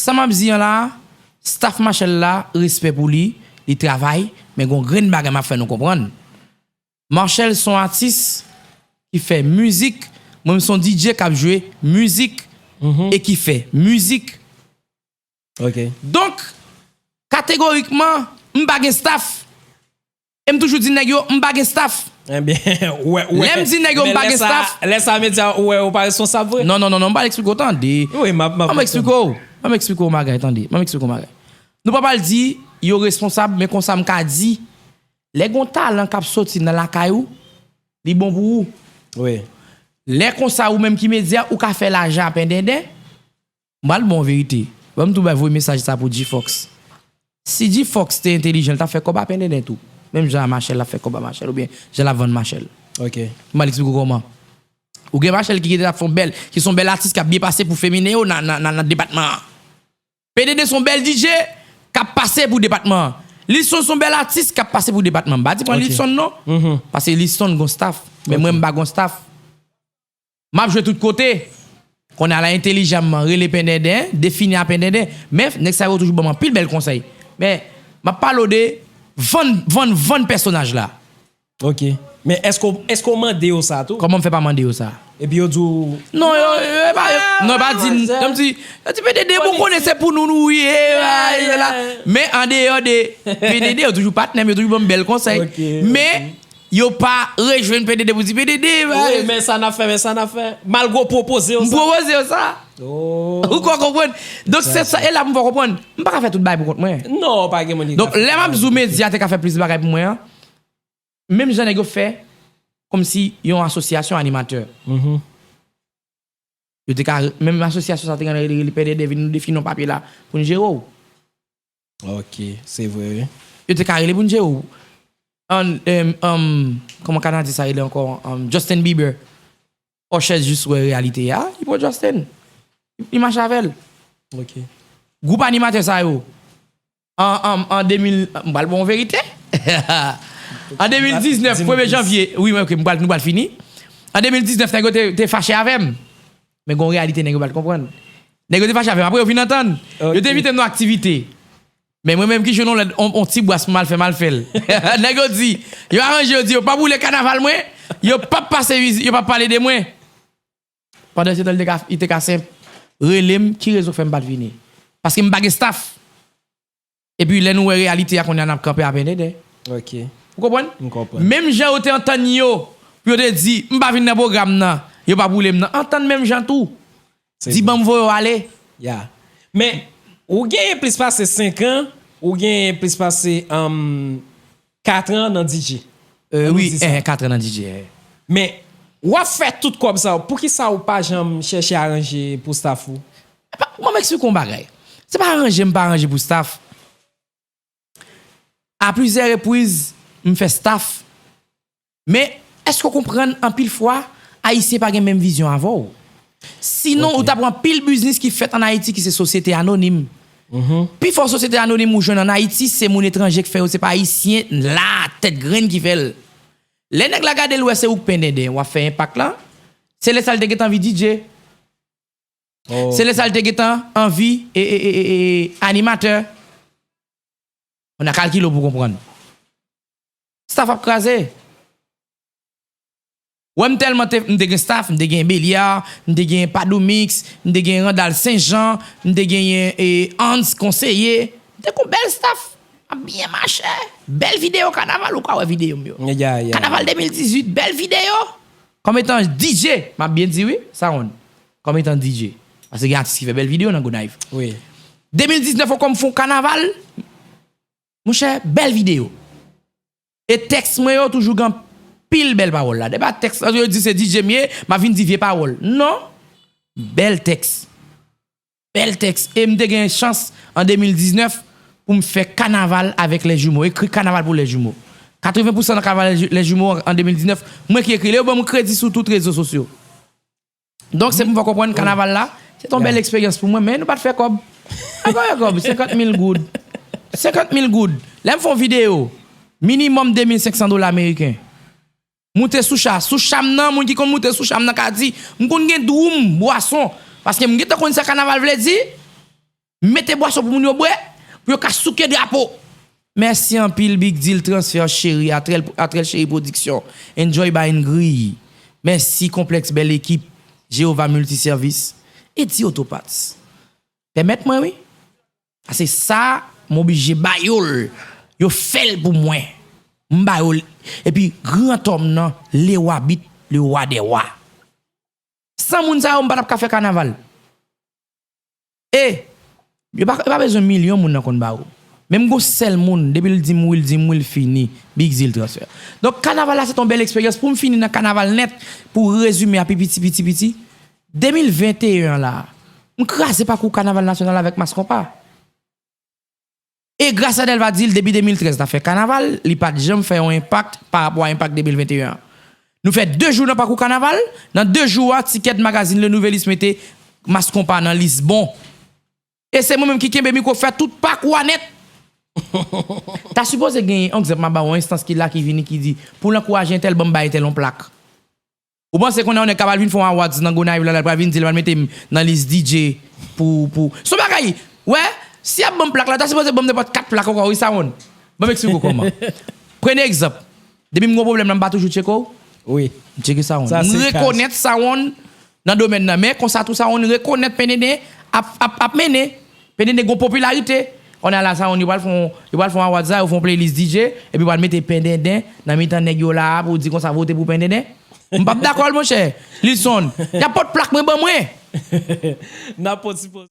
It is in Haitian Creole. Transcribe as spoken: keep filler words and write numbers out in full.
Sa m ap di an la, staff Machel la, respè pou li, li travay, men gon grenn bagay m ap fè nou konprann. Machel se yon atis ki fè mizik, mwen menm se yon D J k ap jwe mizik e ki fè mizik. Ok. Donk, kategorikman, m pa gen staff. E m toujou di nèg yo, m pa gen staff. Ebyen, wè, wè. Lè m di nèg yo m pa gen staff. Lè sa medya ou wè ou pa responsab vre. Non, non, non, non, m pa eksplike w tande. Wi, m ap, m ap. An m eksplike w. An m eksplike w bagay, tande. An m eksplike w bagay. Nou pa pral di yo responsab, men konsa m ka di, lè gon talan k ap soti nan lakay ou, li bon pou ou. Wi. Lè konsa ou menm ki medya, ou ka fè lajan a pendenden. M pral ba w verite. Ban m tou bay voye mesaj sa pou G-Fox. Si G-Fox te entelijan, l t ap fè kòb a pendenden tou. Menm jan a Machel, l ap fè kòb a Machel, oubyen jan l ap vann Machel. Ok. M pral eksplike w kòman. Ou gen Machel ki gentan ap fè yon bèl, ki se yon bèl atis k ap byen pase pou feminen yo nan, nan, nan, nan depatman an. Pendenden se yon bèl D J k ap pase pou depatman an. Lilson se yon bèl atis k ap pase pou depatman an. M pa di pran Lilson non. Paske Lilson gon staff. Men mwen m pa gon staff. M ap jwe tout kote. Kounye a la entelijanman rele pendenden, defini a pendenden. Men nèg sa yo toujou ban m anpil bèl konsèy. Men m ap pale w de vann, vann, vann pèsonaj la. Ok. Men èske w, èske w mande yo sa tou? Kòman m fè pa mande yo sa? Epi yo di w. Non, yo, yo, yo pa, yo, non, yo pa di, yo di, yo di P D D, bon, konnen se pou nou, nou ye, la. Men andeyò de P D D, yo toujou patnè m, yo toujou ban m bèl konsèy. Men, yo pa rejwenn P D D pou di P D D, Wi, men sa n ap fè, men sa n ap fè. Malgre w pwopoze yo m sa. Pwopoze yo sa. Oh. Ou ka konprann? Donk, se sa, e la m fè w konprann. M pa ka fè tout bagay pou kont mwen. Non, pa gen moun ki Donk, lè m ap di w medya te ka fè plis bagay pou mwen an, menm jan nèg yo fè, kòmsi yon asosyasyon animatè. Yo te ka, menm asosyasyon sa te gen rele, rele P D D, vin nou defini yon papye la pou n jere w. Ok, se vre, wi. Yo te ka rele pou n jere w. An, em, em, kòman Kanadyen sa rele ankò? Em, Justin Bieber. Usher jis wè reyalite a, li pran Justin. Li mache avè l. Ok. Gwoup animatè sa yo, an, an, an de mil, m pral ba w yon verite. An de mil diznèf, premye janvye, wi, men ok, m pral, nou pral fini. An de mil diznèf, nèg yo te, te fache avè m. Men gon reyalite nèg yo pa t konprann. Nèg yo te fache avè m. Apre, yo vin antann. Yo te envite m nan aktivite. Men mwen menm ki jwenn yon lèd, on, on ti bwas pou m al fè, m al fè l. Nèg yo di, yo aranje, yo di, yo p ap woule kanaval mwen, yo p ap pase vizi, yo p ap pale de mwen. Pandan se tan, li te ka, li te ka senp rele m, ki rezon k fè m pa t vini? Paske m pa gen staff. Epi lè nou wè reyalite a kounye a, n ap kanpe a pendenden. Ok. Ou konprann? M konprann. Menm jan yo te antann yo, pou yo te di, m pa vin nan pwogram nan, yo p ap woule m nan. Antann menm jan tou. Di ban m voye w ale. Ya. Men, ou genyen plis pase senk an, ou genyen plis pase, um, kat an nan D J. Euh, Ann nou wi, di sa. Eh, kat an nan D J. Eh. Men, w ap fè tout kòb sa yo, poukisa ou pa janm chèche aranje pou staff ou? Epa, mwen m eksplike yon bagay. Se pa aranje m pa aranje pou staff. A plizyè repriz, m fè staff. Men, èske w konprann anpil fwa, Ayisyen pa gen menm vizyon avè w? Sinon, ou t ap wè anpil biznis ki fèt ann Ayiti ki se sosyete anonim. Pifò sosyete anonim ou jwenn ann Ayiti, se moun etranje k fè yo, se pa Ayisyen la, tèt grenn ki fè l. Lè nèg la gade l wè se ou k pendenden, w ap fè enpak la, se lè sa l te gentan anvi D J. Se lè sa l te gentan anvi e, e, e, e, e, animatè. Ou nan kalkile w pou konprann. Staff ap kraze. Wè m tèlman te, m te gen staff, m te gen Belyar, m te gen Padoumix, m te gen Randal Senjan, m te genyen e, Hans Konseye. M te gon bèl staff. Ap byen mache. Bèl videyo kanaval, ou ka wè videyo m yo. Ya, ya. Kanaval de mil dizuit, bèl videyo. Kòm etan D J, m ap byen di wi, Saron. Kòm etan D J. Paske gen atis ki fè bèl videyo nan Gonayiv. Wi. De mil diznèf ankò m fè yon kanaval. Monchè, bèl videyo. E tèks mwen yo toujou gen anpil bèl pawòl la. Depi tèks, yo di se D J m ye, m ap vin di vye pawòl. Non. Bèl tèks. Bèl tèks. E m te gen chans an de mil diznèf pou m fè kanaval avèk Les Jumeaux. Ekri kanaval pou Les Jumeaux. Katreven pousan nan kanaval Les Jumeaux an de mil diznèf, mwen ki ekri l. Yo ban m kredi sou tout rezo sosyo. Donk, se pou m fè w konprann kanaval la, se te yon bèl eksperyans pou mwen, men nou pa t fè kòb. Pa t fè kòb, senkant mil goud. Senkant mil goud. Lè m fè yon videyo, minimòm de mil senk san dola ameriken. Moute sou cha. Sou cha m nan, moun ki konn moute sou cha m nan ka di, m konn gen dwoum bwason. Paske m gentan konn sa kanaval vle di. Mete bwason pou moun yo bwè, pou yo ka souke drapo. Mèsi anpil Big Deal Transfer Cheri, Atrèl, Atrèl Cheri Pwodiksyon, Enjoy by Ingrid. Mèsi Konplèks Bèl Ekip, Jewova Miltisèvis, Edi Oto Parts. Pèmèt mwen wi. Paske sa, m oblije ba yo l. Yo fè l pou mwen. M ba yo l. Epi gran tòm nan, le wa bit, le wa dè wa. San moun sa yo, m pa t ap ka fè kanaval. E, yo pa, yo pa bezwen milyon moun nan konn ba ou. Menm gon sèl moun, depi l di m wi, l di m wi, l fini. Big Deal Transfer. Donk, kanaval la, se t on bèl eksperyans. Pou m fini nan kanaval nèt, pou rezime a pi piti, piti, piti, de mil venteyen an la, m kraze pakou kanaval nasyonal avèk Mass Konpa. E gras a Dèlva di l, depi de mil trèz n ap fè kanaval, li pa t janm fè yon enpak pa rapò a enpak de mil venteyen an. Nou fè de jou nan pakou kanaval, nan de jou a, Ticket Magazine Le Nouvelliste mete Mass Konpa nan lis bon. E se mwen menm ki kenbe mikwo fè tout pakou a nèt. Ta sipoze gen, egzanp, m a ba w yon enstans ki la ki vini ki di, pou l ankouraje entèl, ban m bay entèl yon plak. Ou panse konnen yon nèg k ap al vin fè yon awards nan Gonayiv la, l pral vin di l pral mete m nan lis D J pou, pou. Se yon bagay, wè, si y ap ban m plak la, ta sipoze ban m nenpòt kat plak ankò, wi, Sawonn. Ban m eksplike w kòman. Premye egzanp, depi m gon pwoblèm nan, m pa toujou tcheke w? Wi. M tcheke Sawonn. Sa se kaz. M rekonèt Sawonn nan domèn nan, men konsa tou Sawonn rekonèt Pendenden ap, ap, ap mennen. Pendenden gon popilarite. Kounye a la Sawonn, yo pral fè yon, yo pral fè yon awards la, yo fè yon playlist D J, epi yo pral mete Pendenden nan mitan nèg yo la a pou di konsa vote pou Pendenden. M p ap dakò l, monchè. Lilson, y ap pot plak mwen ban mwen. N ap pot sipo-